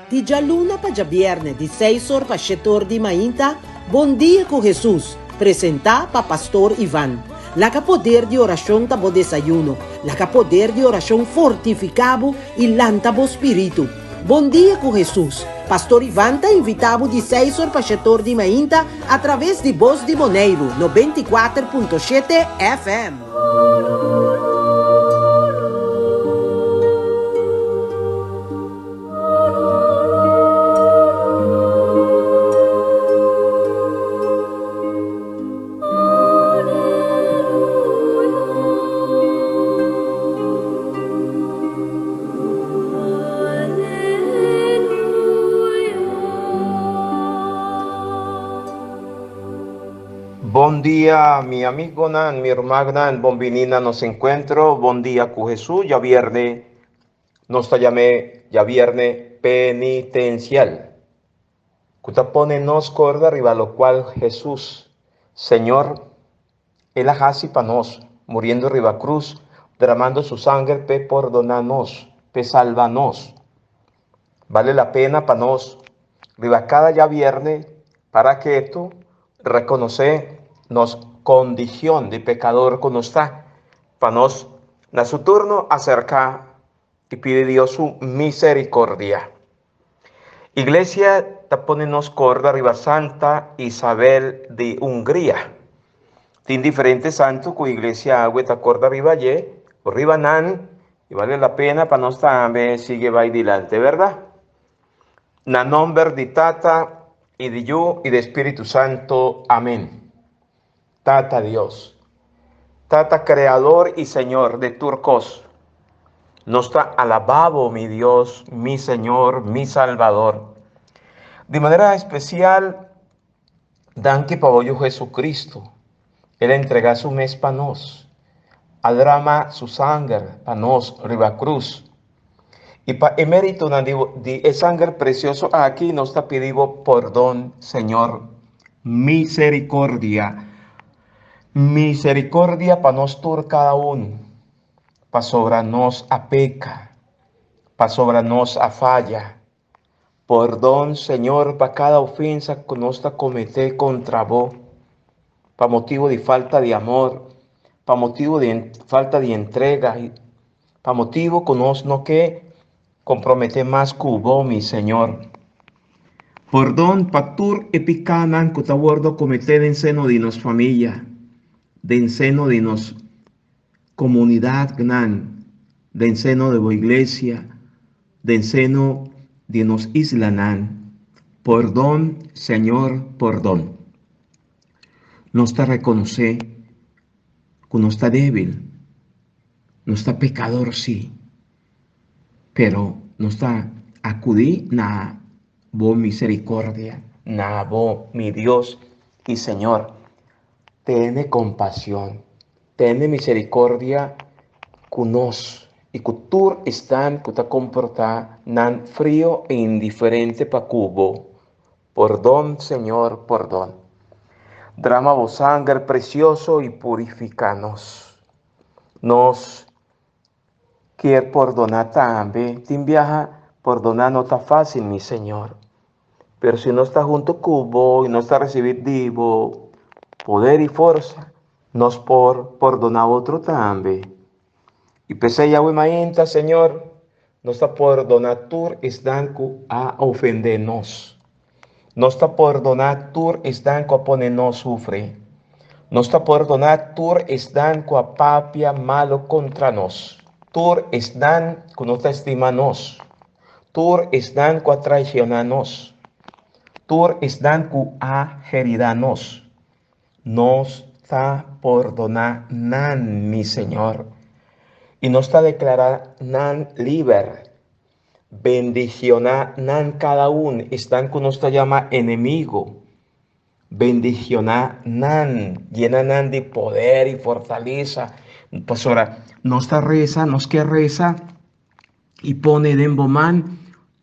Di djaluna pa djabièrnè di seis or pa shete or di mainta, Bon Dia ku Hesus, presentá pa Pastor Ivan. Laga poder di orashon ta bo desayuno. Laga poder di orashon fortifiká bo i lanta bo spiritu. Bon Dia ku Hesus, Pastor Ivan ta invitá bo di seis or pa shete or di mainta atraves di Bos di Boneiru 94.7 FM. Bon dia mi amigonan, mi rumannan, bon bini na nos encuentro, bon dia cu Hesus, djabierne Nos ta yam'é djabierne penitencial, cu ta pone nos corda riba locual Hesus, Señor, El a haci pa nos, muriendo riba cruz, dramando Su sanger p'e pordona nos, p'e salba nos. Bale la pena pa nos, riba cada djabierne, para ketu, reconoce nos condicion di pecador cu nos ta, Pa nos, na su turno, aserká i pidi Dios su miserikordia. Iglesia ta pone nos korda riba Santa Isabel di Hungria. Tin diferente santu ku iglesia awe ta korda riba dje o riba nan i bale la pena pa nos tambe sigui bai dilante, bèrdat? Na nòmber di Tata i di Yu i di Spiritu Santu. Amen. Tata Dios, Tata Creador y Señor de tur cos, nos ta alabá Bo, mi Dios, mi Señor, mi Salbador. Di manera especial, danki pa Bo Yu Jesucristo. El a entrega Su mes pa nos, a drama Su sanger pa nos riba cruz. Y pa e meritonan di, di e sanger precioso aki nos ta pidi Bo pordon, Señor. Misericordia. Misericordia pa nos tur cada un, pasobra nos a peca, pasobra nos a falla. Pordon, Señor, pa cada ofensa cu nos ta comete contra Bo, pa motibo di falta di amor, pa motibo di falta di entrega, pa motibo cu nos no ke compromete mas cu Bo, mi Señor. Pordon pa tur e picanan cu ta wordo comete den seno di nos familia, den seno di nos comunidad gnan, den seno di Bo iglesia, Den seno di nos islanan, pordon, Señor, pordon. Nos ta reconoce cu nos ta debil, nos ta pecador si, pero nos ta acudi na Bo misericordia, na Bo, mi Dios y Señor. Tene compasion, tene misericordia cu nos y cu tur esnan cu ta comporta nan frio e indiferente pa cu Bo. Pordon, Señor, pordon. Drama Bo sanger precioso y purifica nos. Nos kier pordona tambe. Tin biaha pordona no ta facil, mi Señor. Pero si nos ta hunto cu Bo y nos ta recibi di Bo poder y forsa, nos por pordona otro tambe. Y p'esey awe mainta, Señor, nos ta pordona tur esnan cu a ofende nos. Nos ta pordona tur esnan cu a pone nos sufri. Nos ta pordona tur esnan cu a papia malo contra nos. Tur esnan cu no ta estima nos. Tur esnan cu a traiciona nos. Tur esnan cu a herida nos. Nos ta pordona nan, mi Señor, y nos ta declara nan liber. Bendiciona nan cada un, esnan cu nos ta yama enemigo. Bendiciona nan, yena nan di poder y fortaleza. Pasobra nos ta reza, nos kier reza y pone den bo man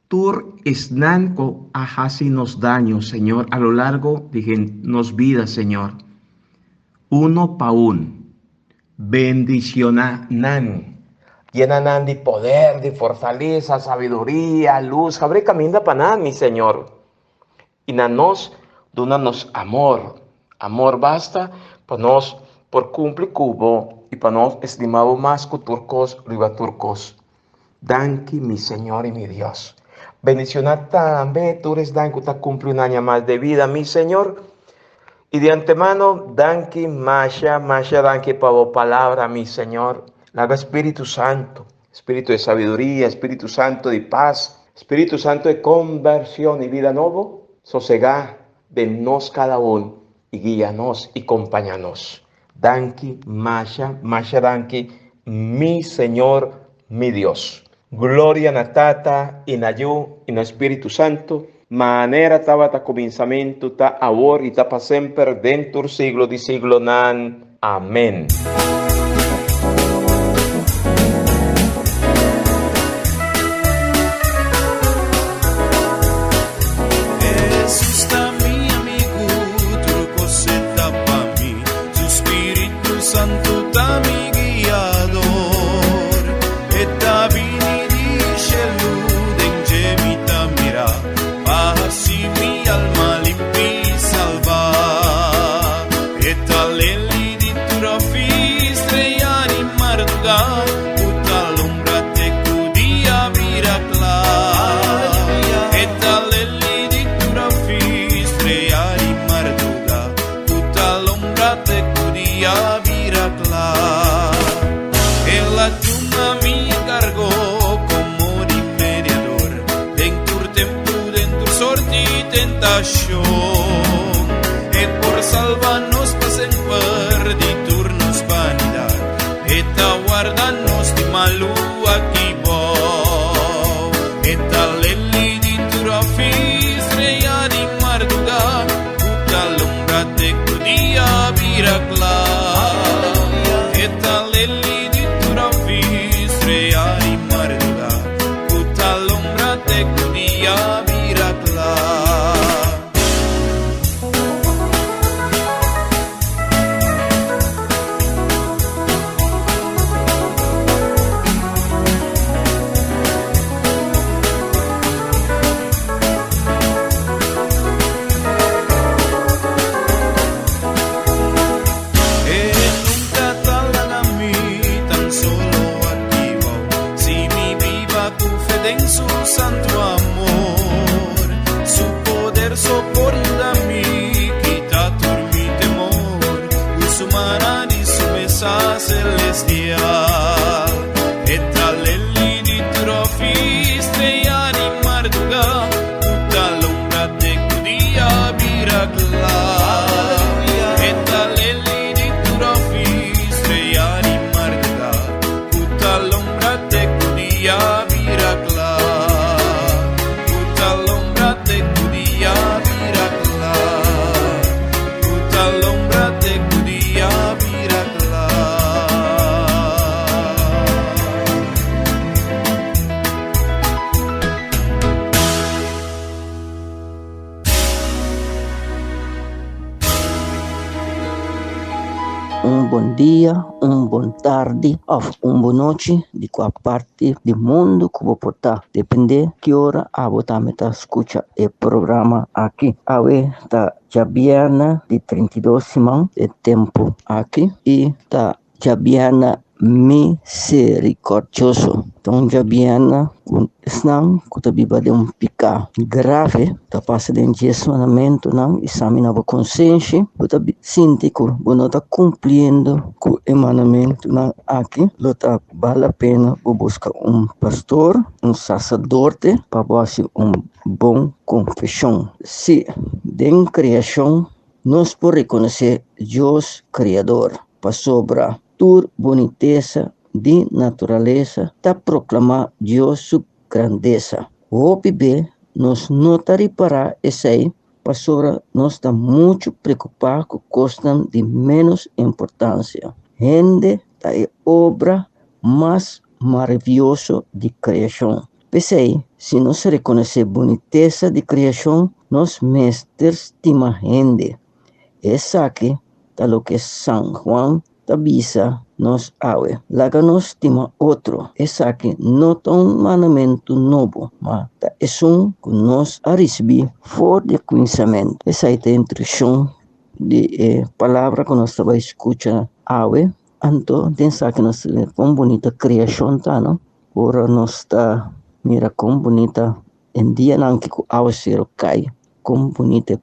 tur esnan cu a haci nos daño, Señor, a lo largo di nos bida, Señor. Uno pa un. Bendiciona nan. Yena nan di poder, di fortalesa, sabiduria, lus. Habri kaminda pa nan, mi Señor. I na nos, duna nos amor. Amor basta pa nos por kumpli ku bo i pa nos estimá bo mas ku tur kos riba tur kos. Danki, mi Señor i mi Dios. Bendishoná tambe tur esnan ku ta kumpli un aña mas de bida, mi Señor. I di antemano, danki, masha, masha danki pa bo palabra, mi Señor. Laga Spiritu Santu, Spiritu di sabiduria, Spiritu Santu di pas, Spiritu Santu di konbershon i bida nobo, sosegá den nos kada un i guia nos i kompañá nos. Danki, masha, masha danki, mi Señor, mi Dios. Gloria na Tata i na Yu i na Spiritu Santu, manera tabata kuminsamentu, ta awor i ta pa semper, den tur siglo di siglonan. Amen. Un bon dia, un bon tardi òf un bon nochi di kua parti di mundu ku bo por ta, dependé ki ora abo tambe ta skucha e programa aki. Awe ta djabièrnè di 32 siman e tempu aki i ta djabièrnè miserikòrdioso. Ta un djabièrnè ku esnan ku ta biba den un piká grave ta pasa den djes mandamentunan i samina bo konsenshi, bo ta sinti ku bo no ta kumpliendo ku e mandamentunan aki, lo ta bal la pena bo buska un pastor, un saserdote pa bo hasi un bon konfeshon. Si, den kreashon nos por rekonosé Dios Kreador, pasobra tur bunitesa di naturalesa ta proklamá Dios su grandesa. Hopi be nos no ta ripará esei pasobra nos ta muchu preokupá ku kosnan di ménos importansia. Hende ta e obra mas maravioso di kreashon. P'esei, si nos rekonosé bunitesa di kreashon, nos mester stima hende. Esaki ta loke San Juan. ta bisa nos awe, Laga nos stima otro. Esaki no ta un mandamentu nobo, ma ta esun ku nos a risibí for di kuminsamentu. Esei ta e instrukshon di e palabra ku nos ta bai skucha awe. Anto den esaki nos ta mira kon bunita kreashon ta, no? Ora nos ta mira kon bunita en dianan ku awaseru kai, kon bunita e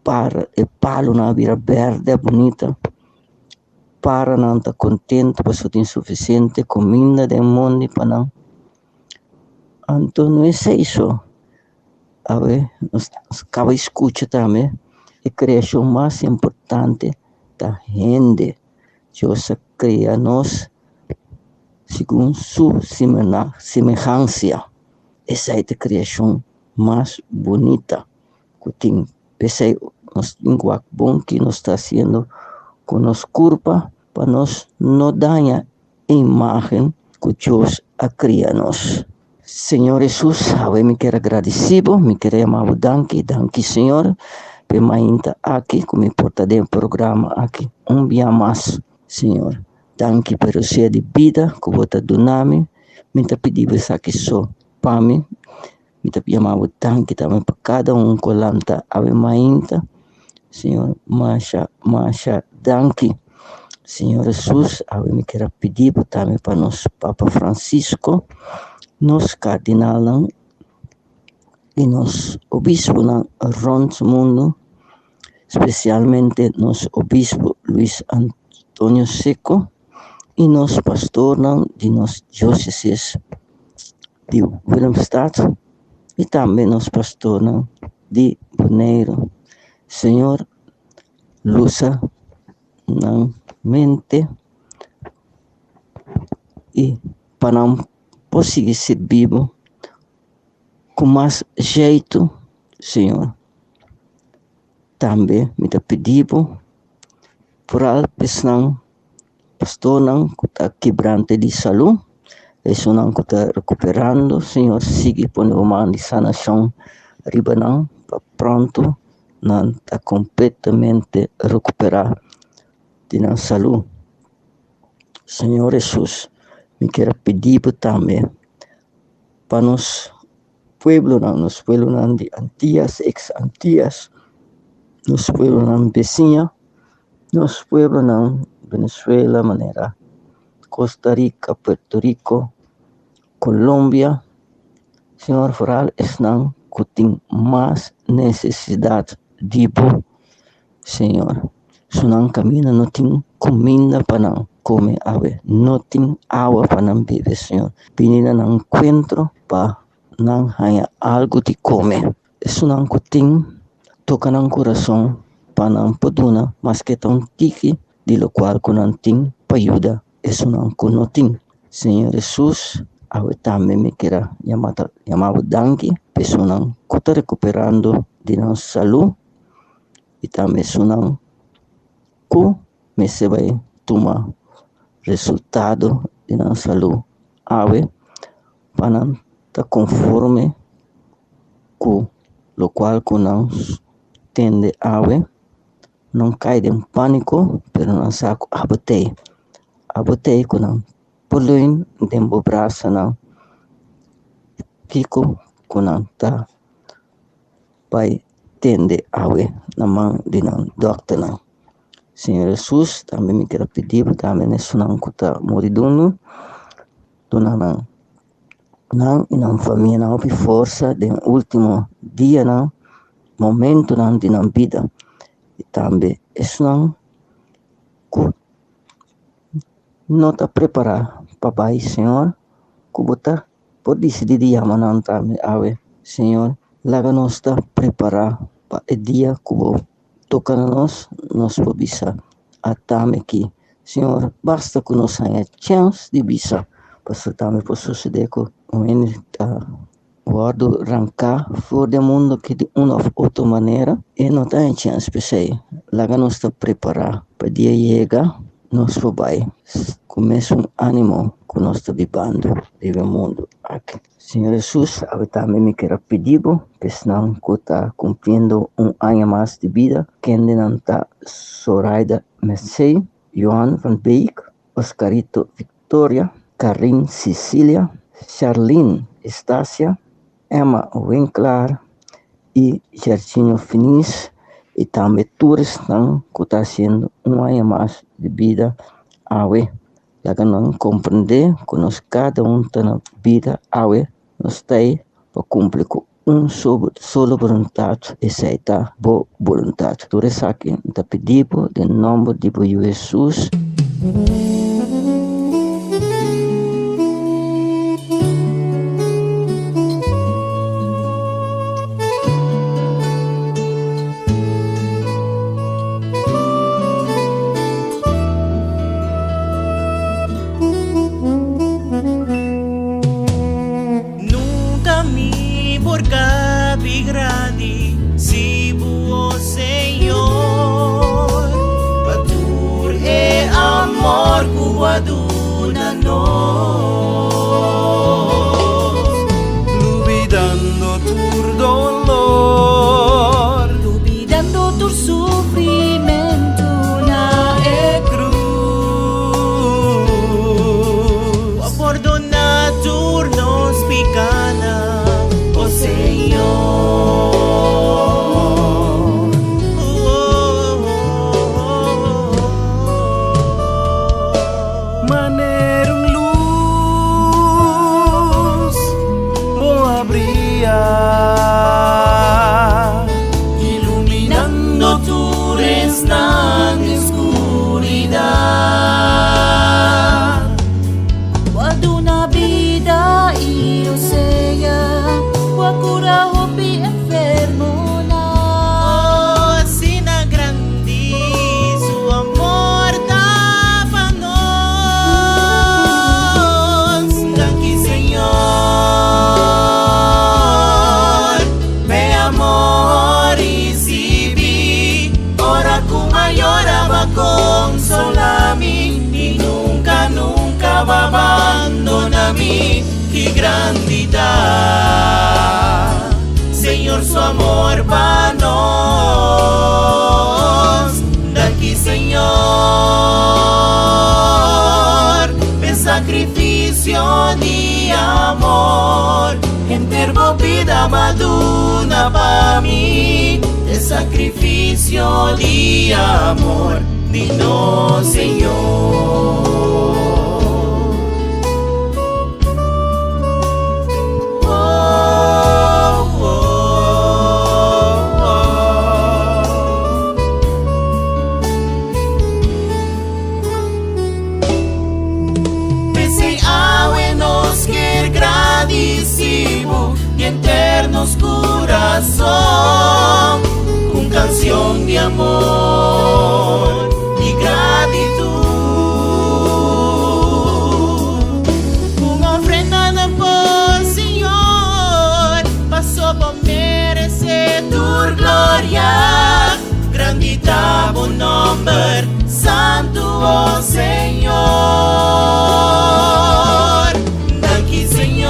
para e palunan a bira berde bunita. Paranan ta kontentu pasobra tin sufisiente kuminda den mondi pa nan. Anto no esei so, awe nos kaba di skucha tambe e kreashon mas importante ta hende. Dios a krea nos segun su semehansia. Esei ta e kreashon mas bunita ku tin. P'esei nos tin ku wak bon ki nos ta hasiendo ku nos kurpa pa nos no daña e imágen ku Dios a kria nos. Señor Hesus, awe mi kier a gradisí bo, mi kier a yama bo danki, danki Señor pa e mainta aki ku mi por ta den e programa aki un bia mas. Señor, danki pa e rosea di bida ku bo ta duna mi, mi ta pidi bo esaki so pa mi. Mi ta yama bo danki tambe pa kada un ku a lanta awe mainta. Señor, masha, masha danki. Señor Hesus, awe mi kier a pidi bo tambe pa nos Papa Francisco, nos kardinalnan i nos obispunan rònt mundu, spesialmente nos obispo Luis Antonio Secco i nos pastornan di nos diósesis di Willemstad i tambe nos pastornan di Boneiru. Señor lusa nan mente i pa nan por sigui sirbi bo ku mas jeitu, Señor. Tambe mi ta pidi bo foral pa esnan pastornan ku ta kebrante di salú, esunnan ku ta rekuperando, Señor sigui pone bo man di sanashon riba nan pa pronto nan ta kompletamente rekuperá di nan salú. Señor Hesus, mi kier a pidi bo tambe pa nos pueblonan, nos pueblonan di Antias, ex Antias, nos pueblonan besiña, nos pueblonan Venezuela manera Costa Rica, Puerto Rico, Colombia, Señor foral esnan ku tin mas nesesidat di bo, Señor. Su nan kaminda no tin kuminda pa nan kome awe, no tin awa pa nan bebe, Señor. Bini na nan enkuentro pa nan haña algu di kome. Esunnan ku tin toka nan kurason pa nan por duna maske ta un tiki di lokual ku nan tin pa yuda esunnan ku no tin. Señor Hesus, awe tambe mi kier a yama bo danki pa esunnan ku ta rekuperando di nan salu i tambe esunnan ku mester bai tuma resultado di nan salu awe pa nan ta konforme ku lokual ku nan tende awe. Nan kai den pániko, pero nan sa ku abo t'ei. Abo t'ei ku nan por leun den bo brasanan. Kiko ku nan ta bai tende awe na man di nan dòkternan. Señor Hesus, tambe mi kier a pidi bo tambe na esunnan ku ta moridundo, duna nan nan i nan famianan hopi forsa den último dianan. Momentonan di nan bida i tambe esnan ku no ta prepará pa bai Señor ku bo ta por disidí di yama nan tambe awe Señor laga nos ta prepará pa e dia ku bo toka na nos nos por bisa atami aki Señor basta ku nos haña chèns di bisa pasobra tambe por sosodé ku un hende ta Wòrdu ranká for di e mundu aki di un òf otro manera, e no ta e chèns. P'esei, laga nos ta prepará pa dia yega nos por bai ku mesun ánimo ku nos ta bibando riba e mundu aki. Señor Hesus, awe tambe mi kier a pidi bo pa esnan ku ta kumpliendo un aña mas di bida, kendenan ta Zoraida Mercey. Johan van Beek, Oscarito Victoria, Karin Cecilia, Charlene Estacia, Emma Winklaar i Gertinho Finis i tambe tur esnan ku ta hasiendo un aña mas di bida awe. Laga nan komprendé ku nos kada un ta na bida awe, nos ta ei pa kumpli ku un solo boluntat, esei ta bo boluntat. Tur esaki mi ta pidi bo den nòmber di bo Yu Hesus. Nunca mi por cabi grandi si bu, oh Señor, pa tur e amor cu bo a duna nos. Lubidando tur dolor. Lubidando tur sufrimento na e cruz. Bo a pordona tur nos picanan, oh Señor. Manera un luz bo a bria. Iluminando tur esnan den scuridad. Bo a duna bida y osea, bo a cura hopi enfermonan. Oh, asina grandi su amor ta pa nos. Danki Señor, p'e amor ricibi. Ora cu m'a yora b'a consola mi y nunca, nunca b'a bandona mi. Ki grandi ta Señor su amor pa nos. Danki Señor p'e sacrificio di amor. Henter bo bida b'a duna pa mi. E sacrificio di amor di nos Señor. P'esei awe nos kier gradici bo di henter nos curason cu un cancion di amor y gratitud. Un ofrenda na bo, Señor, paso bo merece tur gloria. Grandi ta bo nomber, santu, oh Señor. Danki, Señor,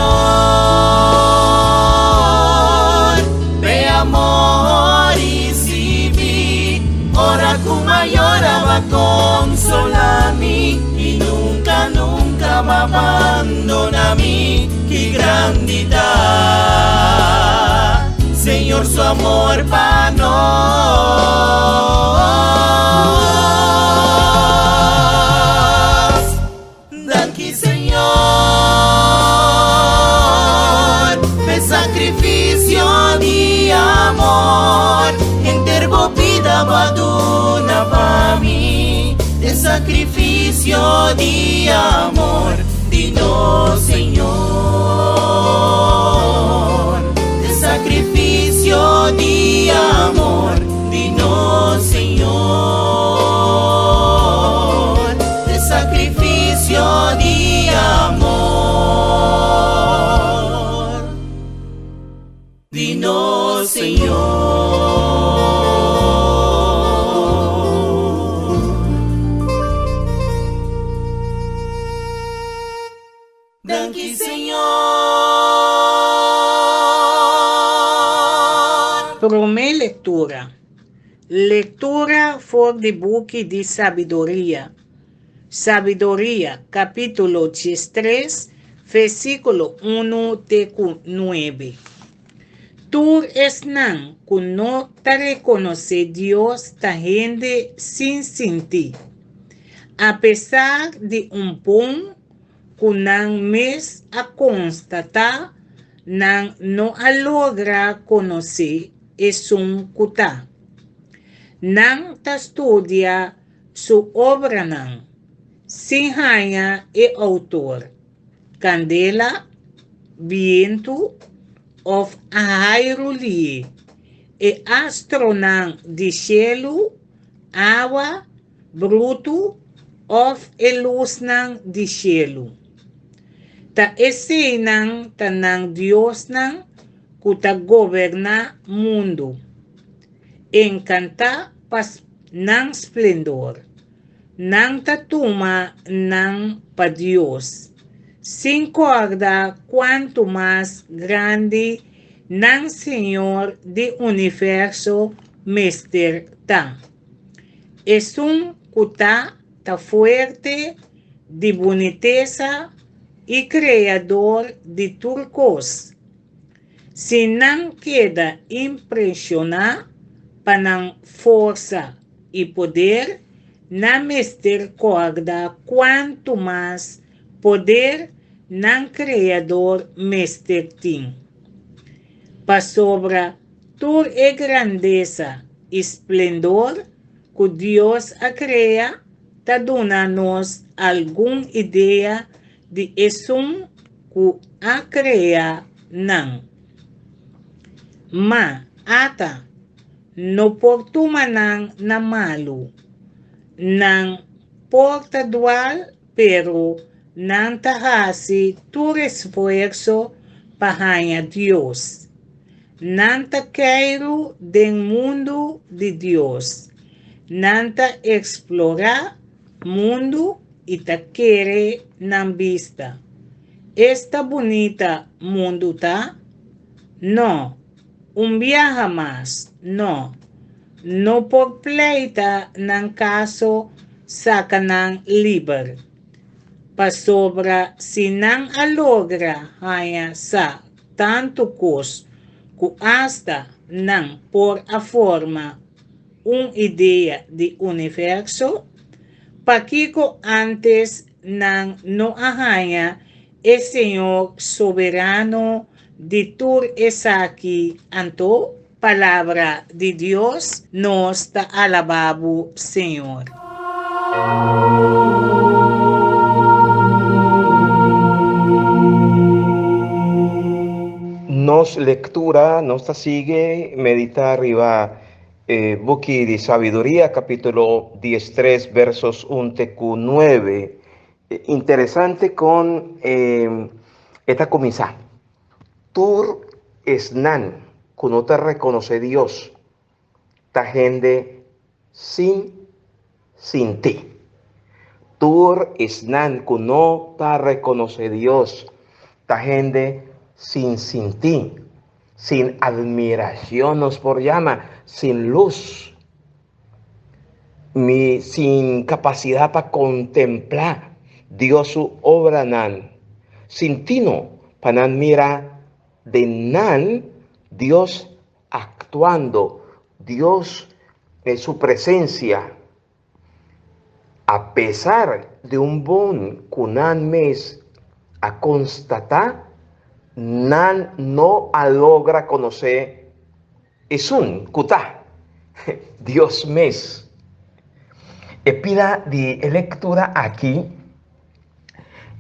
p'e amor ricibi. Ora cu m'a yora b'a consola mi y nunca, nunca b'a bandona mi. Ki grandi ta Señor su amor pa nos. Danki Señor p'e sacrificio di amor. Henter bo bida bo a duna pa mi. E sacrificio di amor di nos Señor. E sacrificio di amor di nos Señor. E sacrificio di amor di nos Señor. Danki Señor. Promé lektura. Lektura for di buki di Sabiduria. Sabiduria kapítulo 13, versíkulo 1 te ku 9. Tur esnan ku no ta rekonosé Dios ta hende sin sintí. Apesar di un bon ku nan mes a konstatá, nan no a logra konosé esun ku ta. Nan ta studia su obranan, sin haña e outor, kandela, bientu òf airu lié, e astronan di shelu, awa, brutu òf e lusnan di shelu. Ta eseinan ta nan diosnan ku ta goberná mundu. Enkantá pa nan splendor, nan ta tuma nan pa dios, sin kòrda kuantu mas grandi nan Señor di universo mester ta. Esun ku ta ta fuerte di bunitesa i Kreador di tur kos. Si nan keda impreshoná pa nan forsa i poder, nan mester kòrda kuantu mas poder nan Kreador mester tin. Pasobra tur e grandesa i splendor ku Dios a krea ta duna nos algun idea di esun ku a krea nan. Ma, ata, no por tuma nan na malu. Nan por ta dual, pero nan ta hasi tur esfuerso pa haña Dios. Nan ta keiru den mundu di Dios. Nan ta eksplorá mundu i ta kere nan bista. Esta bunita mundu ta? No, un biaha mas, no. No por pleita nan kaso saka nan liber. Pasobra si nan a logra haña sa tantu kos ku asta nan por a forma un idea di universo, pakiko ántes nan no a haña e Señor Soberano di tur esaki anto? Palabra di Dios, Nos ta alabá bo, Señor. Nos lectura nos ta sigui medita riba e buki di Sabiduria capítulo 13 versos 1 te cu 9. Interesante con e ta cuminsa. Tur esnan cu no ta reconoce Dios ta hende sin sinti. Tur esnan ku no ta rekonosé Dios ta hende sin sinti, sin admirashon nos por yama, sin lus, mi sin kapasidat pa kontemplá Dios su obranan, sin tino pa nan mira den nan Dios Actuando Dios en su presencia, a pesar di un bon cu nan mes a constata, nan no a logra conoce Esun cu ta Dios mes. E pida di e lectura aki,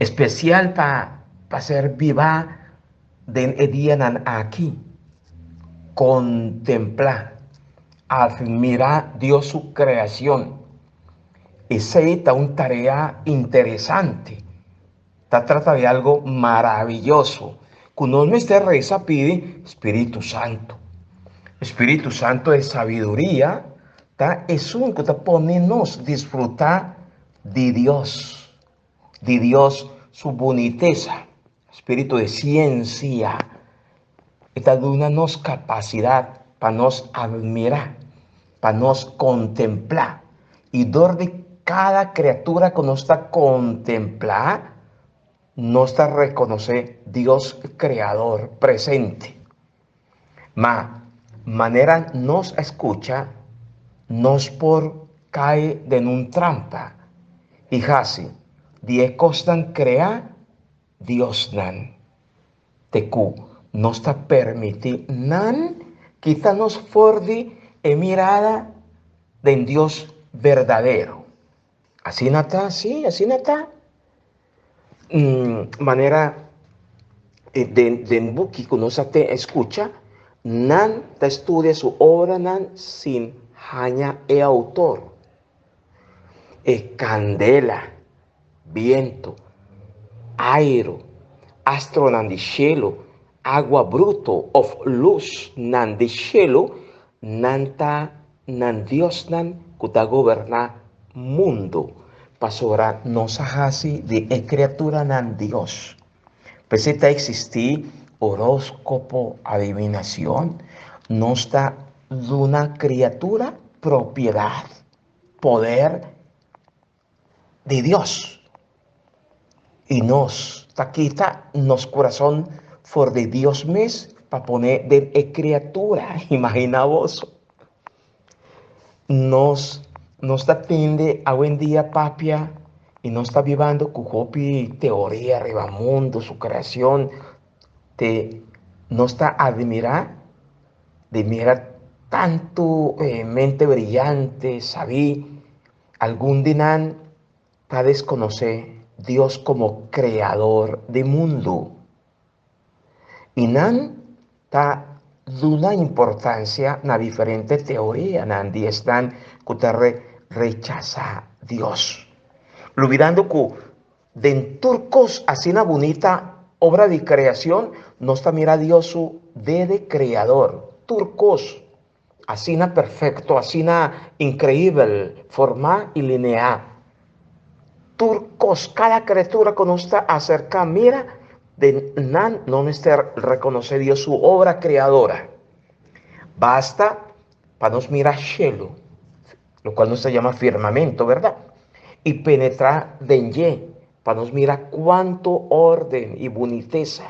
especial pa ser biba Den e dianan aki, kontemplá, atmirá Dios su kreashon. Esei ta un tarea interesante. Ta trata di algo maraviyoso ku nos mester resa pidi Spiritu Santu. Spiritu Santu e sabiduria ta esun ku ta pone nos disfrutá di Dios, di Dios su bunitesa. Spiritu di siensia e ta duna nos kapasidat pa nos atmirá, pa nos kontemplá i dor di Kada kriatura ku nos ta kontemplá, nos ta rekonosé Dios Kreador presente. Ma manera nos a skucha, nos por kai den un trampa i hasi di e kosnan kreá diosnan. Te ku nos ta permití nan kita nos for di e mirada den Dios berdadero. Asina ta, sí, asina ta. Manera den den buki ku nos a te eskucha, nan ta studia su obranan sin haña e outor. E kandela, bientu, airu, astronan di shelu, agua bruto òf lusnan di shelu, nan ta nan diosnan ku ta goberná mundu, pasobra nos a hasi di e kriaturanan dios. P'esei ta eksistí horóskopo, adivinashon, nos ta duna kriatura propiedat, poder di Dios. I nos ta kita nos kurason for di Dios mes pa pone den e kriatura. Imaginá boso. Nos nos ta tende awendia papia i nos ta bibando ku hopi teoria riba mundu, su kreashon. Te nos ta admirá di mira tantu mente briyante, sabí. Algun di nan ta deskonosé Dios komo Kreador di mundu. I nan ta duna importansia na diferente teorianan di esnan ku ta rechasá Dios, lubidando ku den tur kos asina bunita obra di kreashon nos ta mira Dios su dede kreador, tur kos Asina perfecto, asina increibel, formá i lineá. Tur cos, cada criatura cu nos ta acercá mira, den nan no mester reconoce Dios su obra creadora. Basta pa nos mira shelu, locual nos ta yama firmamento, verdad? I penetrá den dje pa nos mira cuanto orden i bunitesa.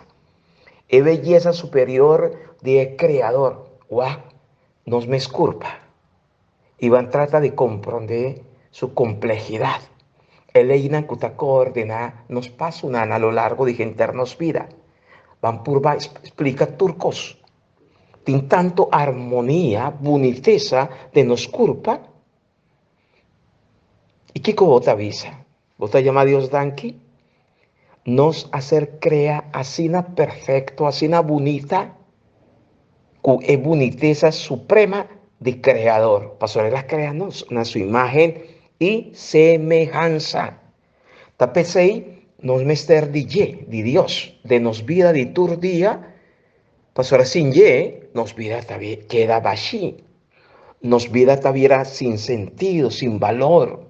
E beyesa superior di e Creador, wak nos mes curpa y ban trata di comprende su complejidad, e leynan cu ta coordena nos pasonan a lo largo di henter nos bida. Ban purba splica tur cos. Tin tanto armonia, bunitesa den nos curpa. Y kico bo ta bisa? Bo ta yama Dios danki? Nos a ser crea asina perfecto, asina bunita, cu e bunitesa suprema di Creador, pasobra El a crea nos na su imagen y semehansa. Ta p'esey nos mester di dje, di Dios, den nos bida di tur dia, pasobra sin dje nos bida ta keda bashi. Nos bida ta bira sin sentido, sin balor.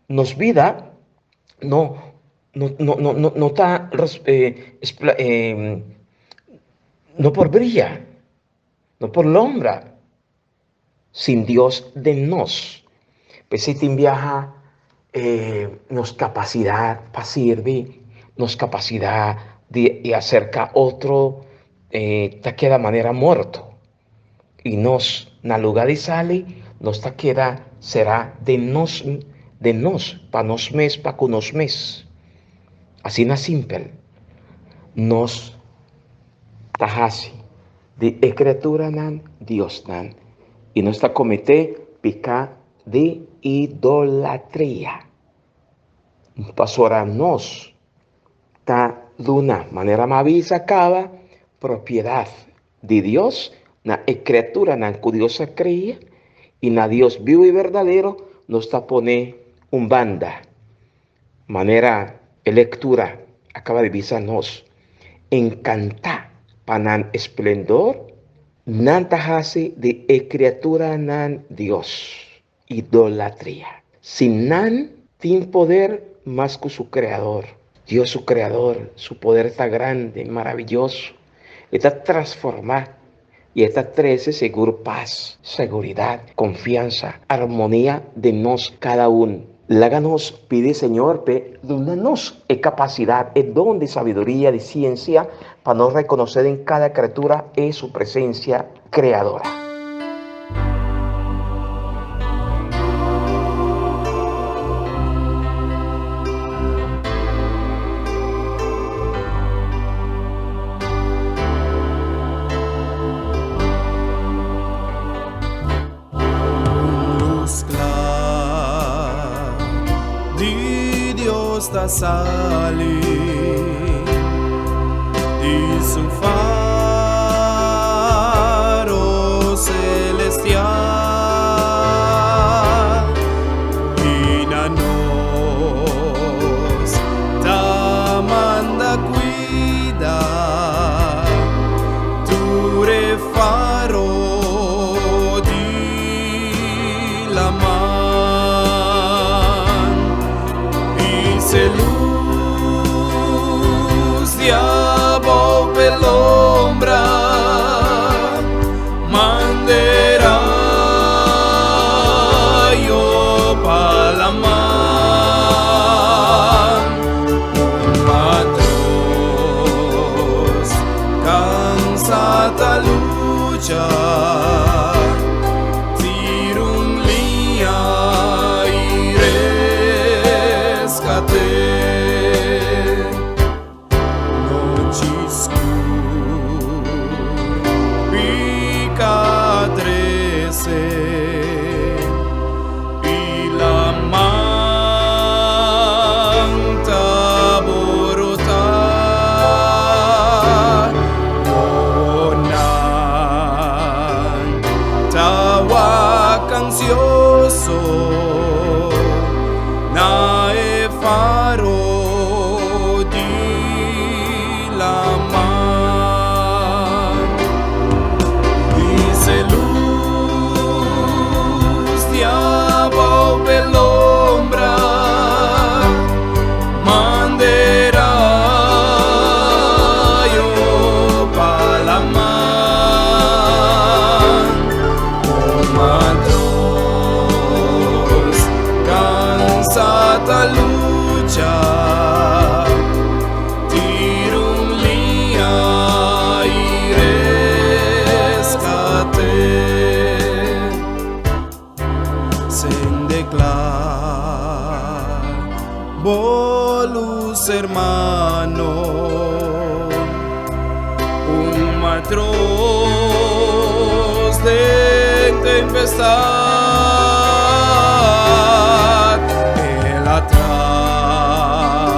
Nos bida no no no no no no ta no por bria, no por lombra sin Dios den nos. P'esei tin biaha nos capacidad pa sirbi, nos capacidad di acerca otro ta keda manera morto. I nos, na lugá di sali, nos ta keda será den nos, den nos, pa nos mes, pa ku nos mes. Asina simpel. Nos ta hasi di e kriaturanan diosnan i nos ta kometé piká di idolatria. Pasobra nos ta duna, manera mi a bisa kaba, propiedat Di Dios na e kriaturanan ku Dios a krea i na Dios biu i berdadero nos ta pone un banda. Manera e lektura a kaba di bisa nos, enkantá pa nan esplendor, nan ta hasi di e kriaturanan Dios. Idolatria. Si nan tin poder mas ku su Kreador. Dios su Kreador, su poder ta grandi, maraviyoso. E ta transformá i e ta trese sigur pas, seguridat, konfiansa, armonia den nos kada un. Laga nos pidi Señor p'e duna nos e kapasidat, e don di sabiduria, di siensia, pa nos rekonosé den kada kriatura e su presensia kreadora. Un luz kla di Dios ta sali di su faro celestial i na nos ta manda cuida tur e Faro di laman i se lus di abou p'e lombra mande rayo pa laman. Un matros Cansa ta lucha, tira un liña y rescate. Nochi scur, pica trece y laman ta borota. Wowonan ta wak ansioso na e faro di laman. Dice luz di abou p'e lombra mande rayo pa laman. Un matros cansa ta lucha, tira un liña y rescate. Sende kla bo lus hermano, un matros den tempestad, el a trata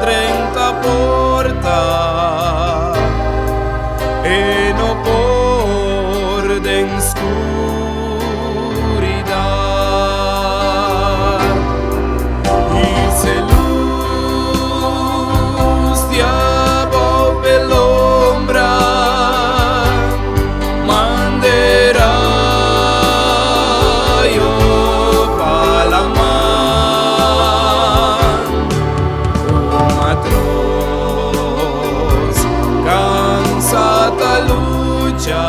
drenta porta, e no por den scuridad. I se luz di abou p'e lombra mande rayo pa laman. Un matros cansa ta lucha,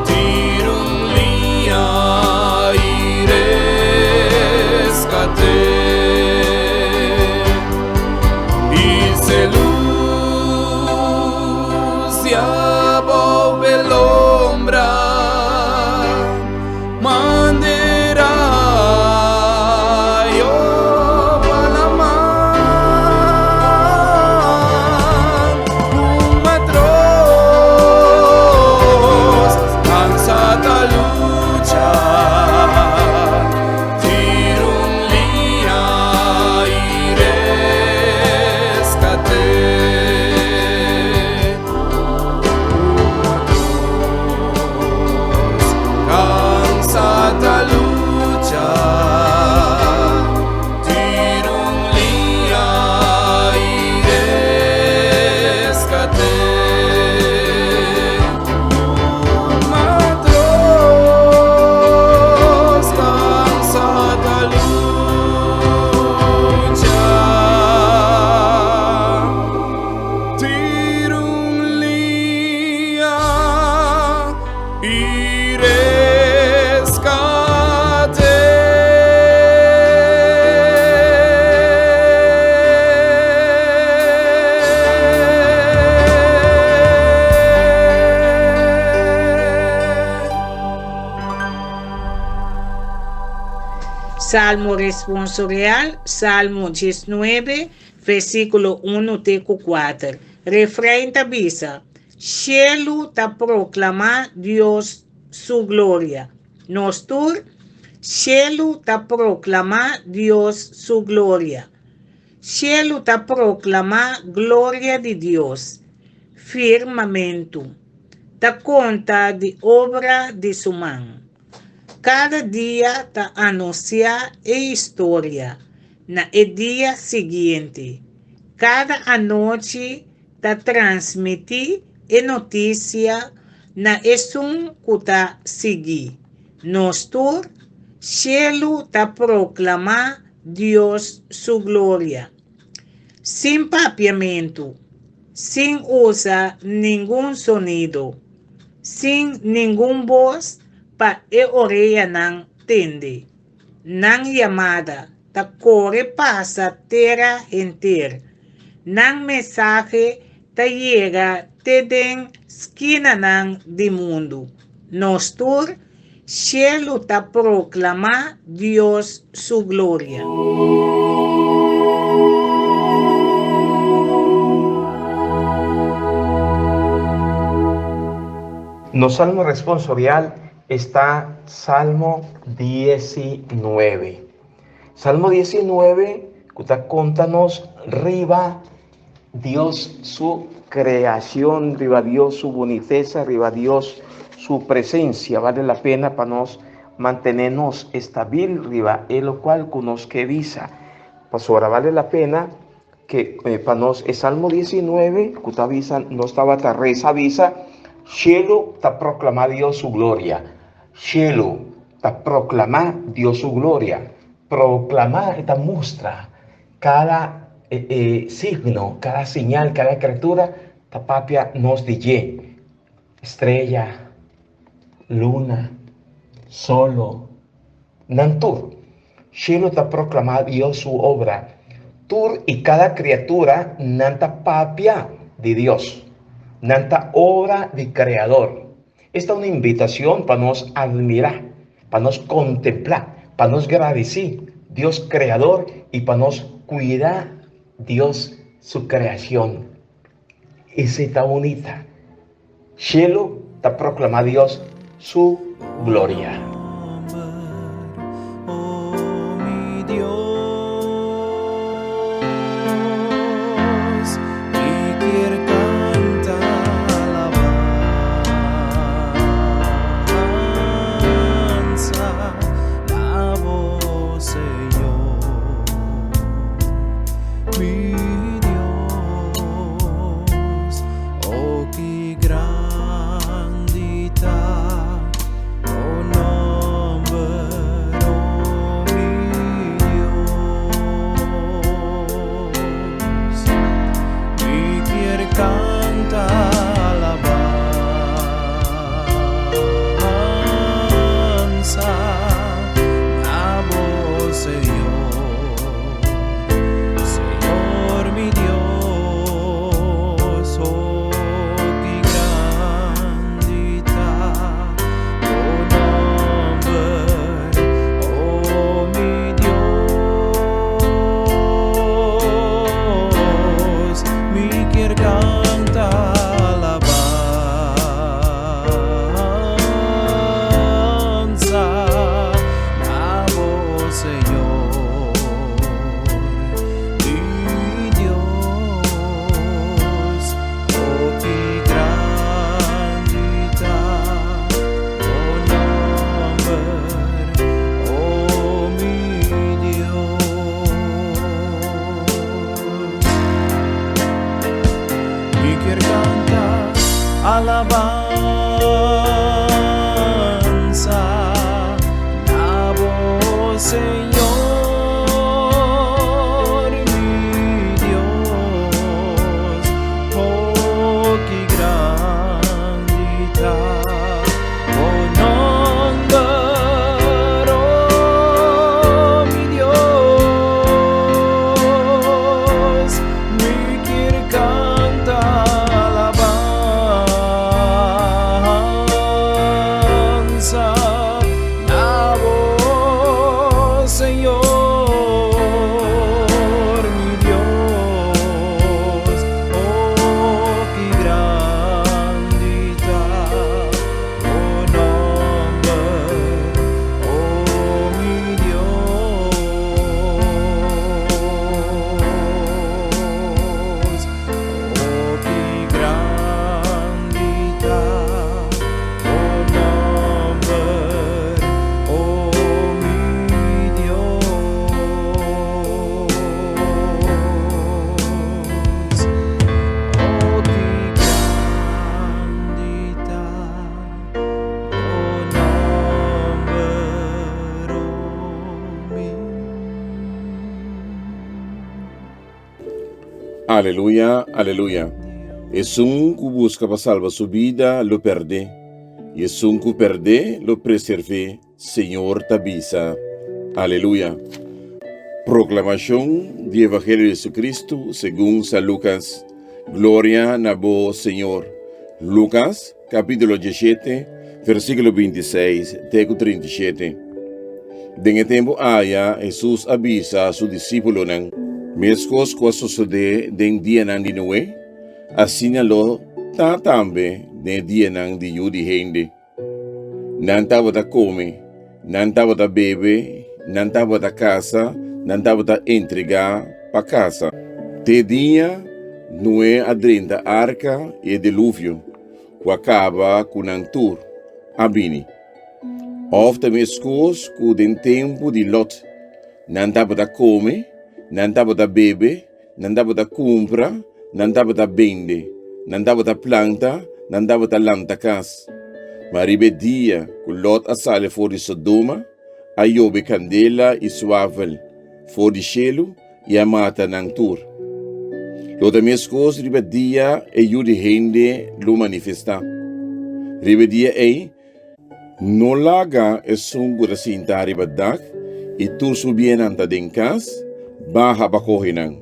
tira un liña y rescate. I se luz di abou p'e lombra mande rayo pa laman. Un matros cansa ta lucha, tira un liña y rescate. Un matros cansa ta lucha, tira un liña y rescate. Un matros cansa ta lucha, tira un liña y rescate. Salmo responsorial, Salmo 19, versíkulo 1 te ku 4. Refrein ta bisa, Shelu ta proklamá Dios su gloria. Nos tur, Shelu ta proklamá Dios su gloria. Shelu ta proklamá gloria di Dios. Firmamentu ta konta di obra di su man. Kada dia ta anunsiá e historia na e dia siguiente. Kada anochi ta transmití e notisia na esun ku ta sigui. Nos tur, shelu ta proklamá Dios su gloria. Sin papiamentu, sin usa ningun sonido, sin ningun bos pa e oreanan tende. Nan yamada ta kore pasa tera henter. Nan mensahe ta yega te den skinanan di mundu. Nos tur, shelu ta proklamá Dios su gloria. Nos salmo responsorial esta Salmo 19. Salmo 19 ku ta konta nos riba Dios su kreashon, riba Dios su bunitesa, riba Dios su presensia. Bale la pena pa nos mantené nos estabil riba e lokual ku nos ke bisa. Pasobra bale la pena ke pa nos e Salmo 19 ku ta bisa nos tabata resa bisa, Shelu ta proklamá Dios su gloria. Shelu ta proklamá Dios su gloria. Proklamá e ta mustra kada signo, kada señal, kada kriatura ta papia nos di dje. Estrella, luna, solo, nan tur. Shelu ta proklamá Dios su obra. Tur i kada kriatura nan ta papia di Dios. Nan ta obra di Kreador. Esta un invitashon pa nos admirá, pa nos kontemplá, pa nos gradisí Dios Kreador i pa nos kuida Dios su kreashon. Esei ta bunita. Shelu ta proklamá Dios su gloria. Aleluya, aleluya. Esun ku buska pa salba su bida lo pèrd'é, i esun ku pèrd'é lo preserv'é, Señor ta bisa. Aleluya. Proklamashon di Evangelio di Jesucristo segun San Lukas. Gloria na bo, Señor. Lukas, kapítulo 17, versíkulo 26 te ku 37. Den e tempu aya, Hesus a bisa su disípulonan, Meskos ku a sosodé den dianan di Noe, asina lo ta tambe den e dianan di Yu di hende. Nan tabata kome, nan tabata bebe, nan tabata kasa, nan tabata entregá pa kasa. Te dia Noe a drenta arka i e diluvio, ku a kaba ku nan tur, a bini. Òf ta meskos ku den tempu di Lòt, nan tabata kome, nan tabata bebe, Nan tabata kumpra, nan tabata bende, nan tabata planta, nan tabata lanta kas. Ma riba e dia ku Lòt a sali for di Sodoma, a yobe kandela i suafel for di shelu i a mata nan tur. Lo ta meskos riba dia e Yu di hende lo manifestá. Riba e dia ei, No laga esun ku ta sinta riba dak i tur su biennan ta den kas, baha pa kohe nan.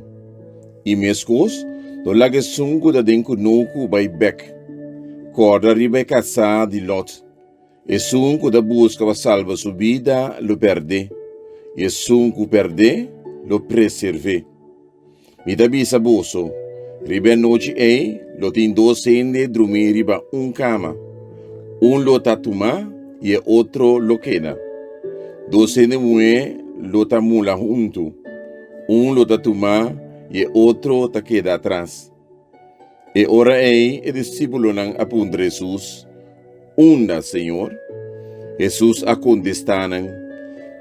I meskos, no laga esun ku ta den kunuku bai bèk. Kòrda riba e kasá di Lòt. Esun ku ta buska pa salba su bida lo pèrd'é, i esun ku pèrd'é lo preserv'é. Mi ta bisa boso, riba e anochi ei lo tin dos hende drumí riba un kama, un lo ta tumá i e otro lo keda. Dos hende muhé lo ta mula huntu, un lo ta tumá i e otro ta keda atras. E ora ei e disípulonan a puntra Hesus, Unda, Señor? Hesus a kontestá nan,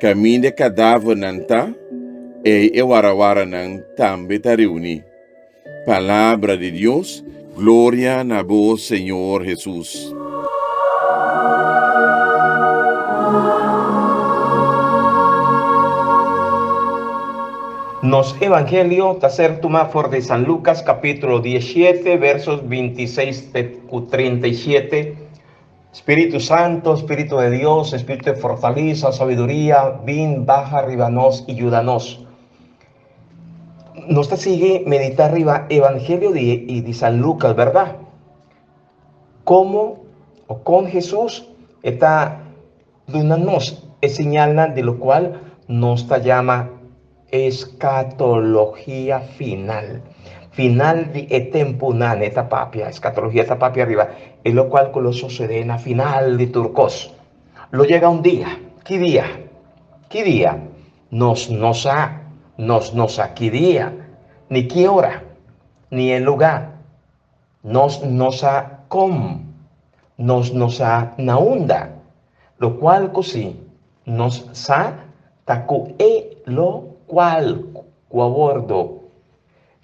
Kaminda e kadavernan ta, ei e warawaranan tambe ta reuní. Palabra di Dios, Gloria na bo, Señor Hesus. Nos Evangelio ta ser tumá for di San Lucas capítulo 17 versos 26 te ku 37. Spiritu Santo, Spiritu de Dios, Spiritu de fortaleza, sabiduria, bin baha riba nos i yuda nos. Nos ta sigui medita riba Evangelio di di San Lucas, berdad? Como o con Jesús e ta Duna nos e señalnan di lokual nos ta yama eskatologia final. Final di e tempunan e ta papia, eskatologia ta papia riba e lokual ku lo sosodé na final di tur kos. Lo yega un dia, ki dia? Ki dia? Nos no sa, nos no sa ki dia, ni ki ora, ni e lugá. Nos no sa kon, nos no sa na unda. Lokual ku si nos sa ta ku e lokual ku a wordo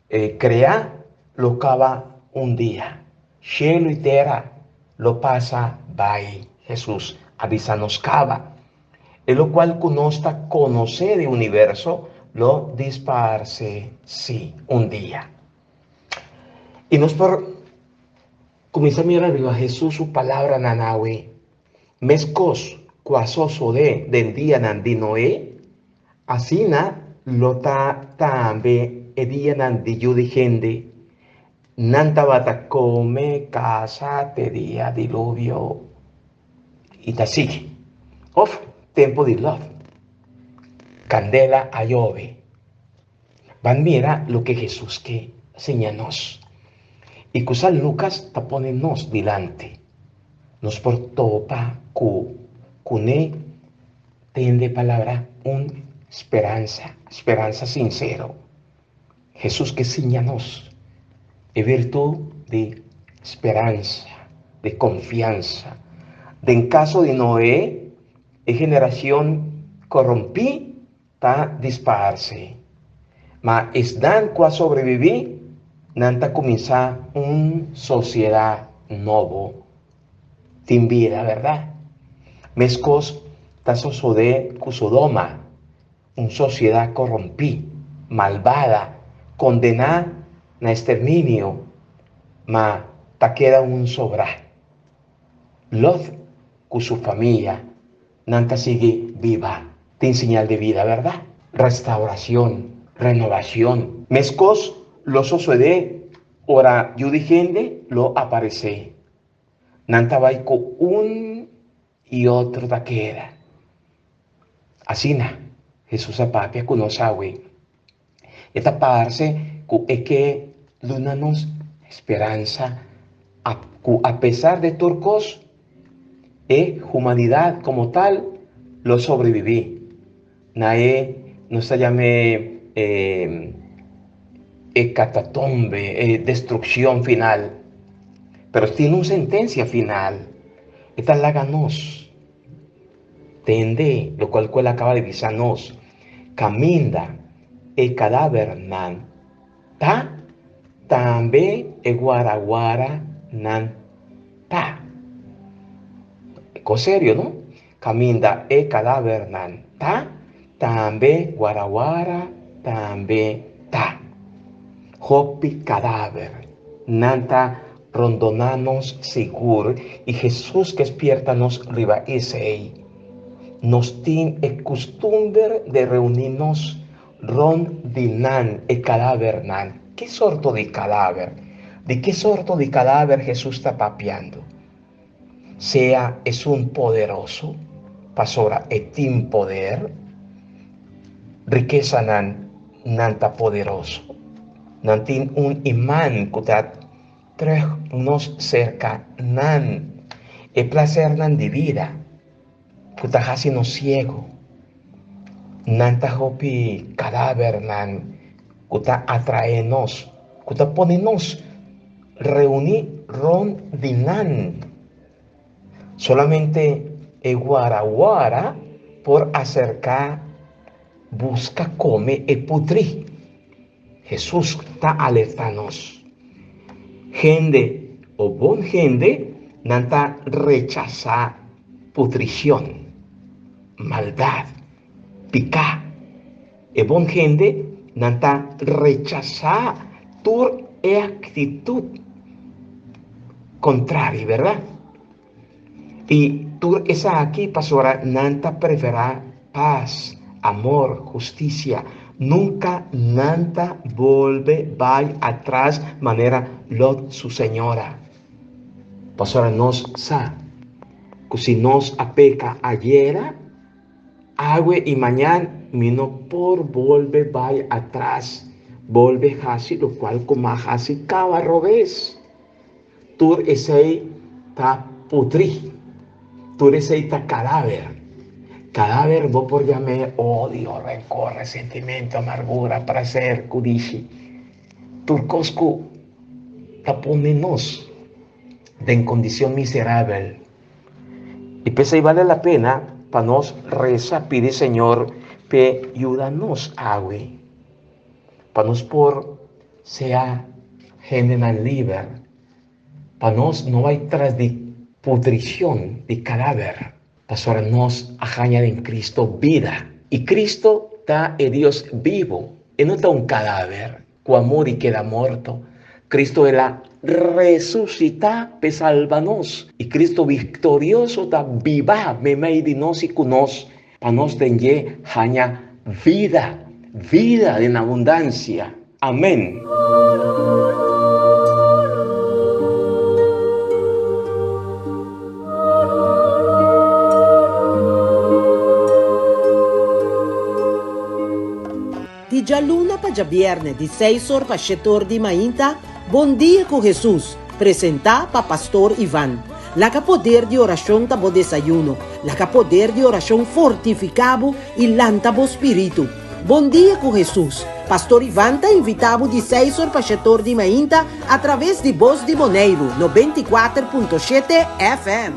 kreá lo kaba un dia. Shelu i tera lo pasa bai, Hesus a bisa nos kaba. E lokual ku nos ta konosé di universo lo disparse sí un dia. I nos por kuminsá mira riba Hesus su palabranan awe, Meskos ku a sosodé den dianan di Noé, asina lo ta tambe e dianan di Yu di hende. Nan tabata kome, kasa te dia diluvio i ta sigui. Òf tempu di Lòt, kandela a yobe. Ban mira loke Hesus ke siña nos i ku San Lukas ta pone nos dilanti. Nos por topa ku kuné tende palabra un speransa, speransa sinsero. Hesus ke siña nos e virtud di speransa, di konfiansa. Den kaso di Noe, e generashon korompí Ta disparse. Ma esnan ku a sobrebibí, nan ta kuminsá un sosiedat nobo. Tin bida, bèrdat? Meskos ta sosodé ku Sodoma, un sosiedat korompí, malbada, kondená. na esterminio, ma ta keda un sobrá. Lot ku su famia nan ta sigui biba. Tin señal di bida, bèrdat? Restaurashon, renovashon. Meskos lo sosodé ora Yu di hende lo aparesé. Nan ta bai ku un i otro ta keda. Asina Hesus a papia ku nos awe. E ta parse ku e ke duna nos speransa ku apesar de tur kos, e humanidat komo tal lo sobrebibí. Na e nos ta yam'é e hekatombe, e destrukshon final. Pero tin un sentensia final. E ta laga nos tende lokual ku el a kaba di bisa nos, Kaminda e kadavernan ta, tambe e guaraguaranan ta. Kos serio, no? Kaminda e kadavernan ta, tambe guaraguara tambe ta. Hopi kadaver nan ta rondoná nos sigur i Hesus ke spierta nos riba esei. Nos tin e kustumber de reuní nos rònt di nan, e kadavernan. Ki sorto di kadaver? Di ki sorto di kadaver Hesus ta papiando? Sea esun poderoso, pasobra e tin poder, rikesanan nan ta poderoso. Nan tin un iman ku ta trèk nos serka nan, e plasernan di bida ku ta hasi nos siegu. Nan ta hopi kadavernan ku ta atraé nos, ku ta pone nos Reuní rond di nan. Solamente e guaraguara por aserká buska kome e putrí. Hesus ta alertá nos. Hende o bon hende nan ta rechasá putrishon, maldat, piká. E bon hende nan ta rechasá tur e aktitut kontrario, bèrdat? I tur esaki pasobra nan ta preferá pas, amor, hustisia. Nunka nan ta bolbe bai atras manera Lot su señora. Pasobra nos sa ku si nos a peka ayera, Awe i mañan mi no por bolbe bai atras, bolbe hasi lokual ku m'a hasi kaba robes. Tur esei ta putrí, tur esei ta kadaver. Kadaver bo por yam'é odio, renkor, resentimentu, amargura, plaser, kudishi. Tur kos ku ta pone nos den kondishon miserabel. I p'esei bale la pena pa nos resa pidi Señor p'e yuda nos awe, pa nos por sea hendenan liber, pa nos no bai tras di putricion di cadaver, pasobra nos a haña den Cristo bida, i Cristo ta e Dios bibo, e no ta un cadaver. Ku a muri keda morto. Cristo el a resusitá p'e salba nos. I Cristo viktorioso ta biba meimei di nos i ku nos, pa nos den dje haña vida, vida den abundansia. Amén. Di djaluna pa djabièrnè di seis or pa shete or di mainta, Bon Dia ku Hesus, presentá pa Pastor Ivan. Laga poder di orashon ta bo desayuno, laga poder di orashon fortifiká bo i lanta bo spiritu. Bon Dia ku Hesus, Pastor Ivan ta invitá bo di seis or pa shete or di mainta atraves di Bos di Boneiru, 94.7 FM.